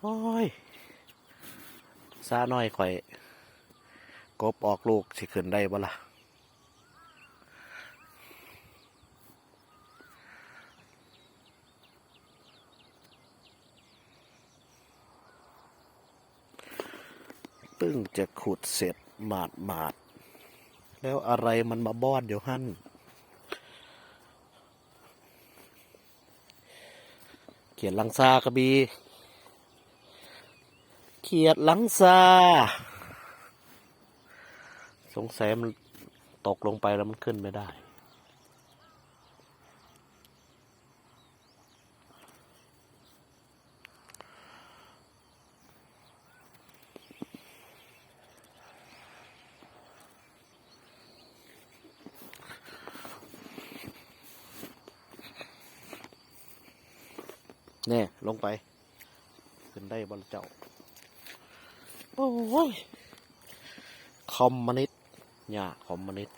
ໂອ້ຍ ສານ້ອຍຂ້ອຍ ກົບອອກລູກ ຊິຂຶ້ນໄດ້ບໍ່ລະ? ເພິ່ງຈະຂຸດເສັດໝາດໆ ແລ້ວອະໄລມັນມາບອດຢູ່ຫັ້ນ? ຂຽດຫຼັງຊາກະບີ ຂຽດຫຼັງຊາ ສົງໄສມັນຕົກລົງໄປແລ້ວມັນຂຶ້ນໄມ່ໄດ້. ແນ່ ລົງໄປ ຂຶ້ນໄດ້ບໍ່ລະເຈົ້າ? ໂອ້ຍ ຄອມມູນິດ ຫຍ້າຄອມມູນິດ.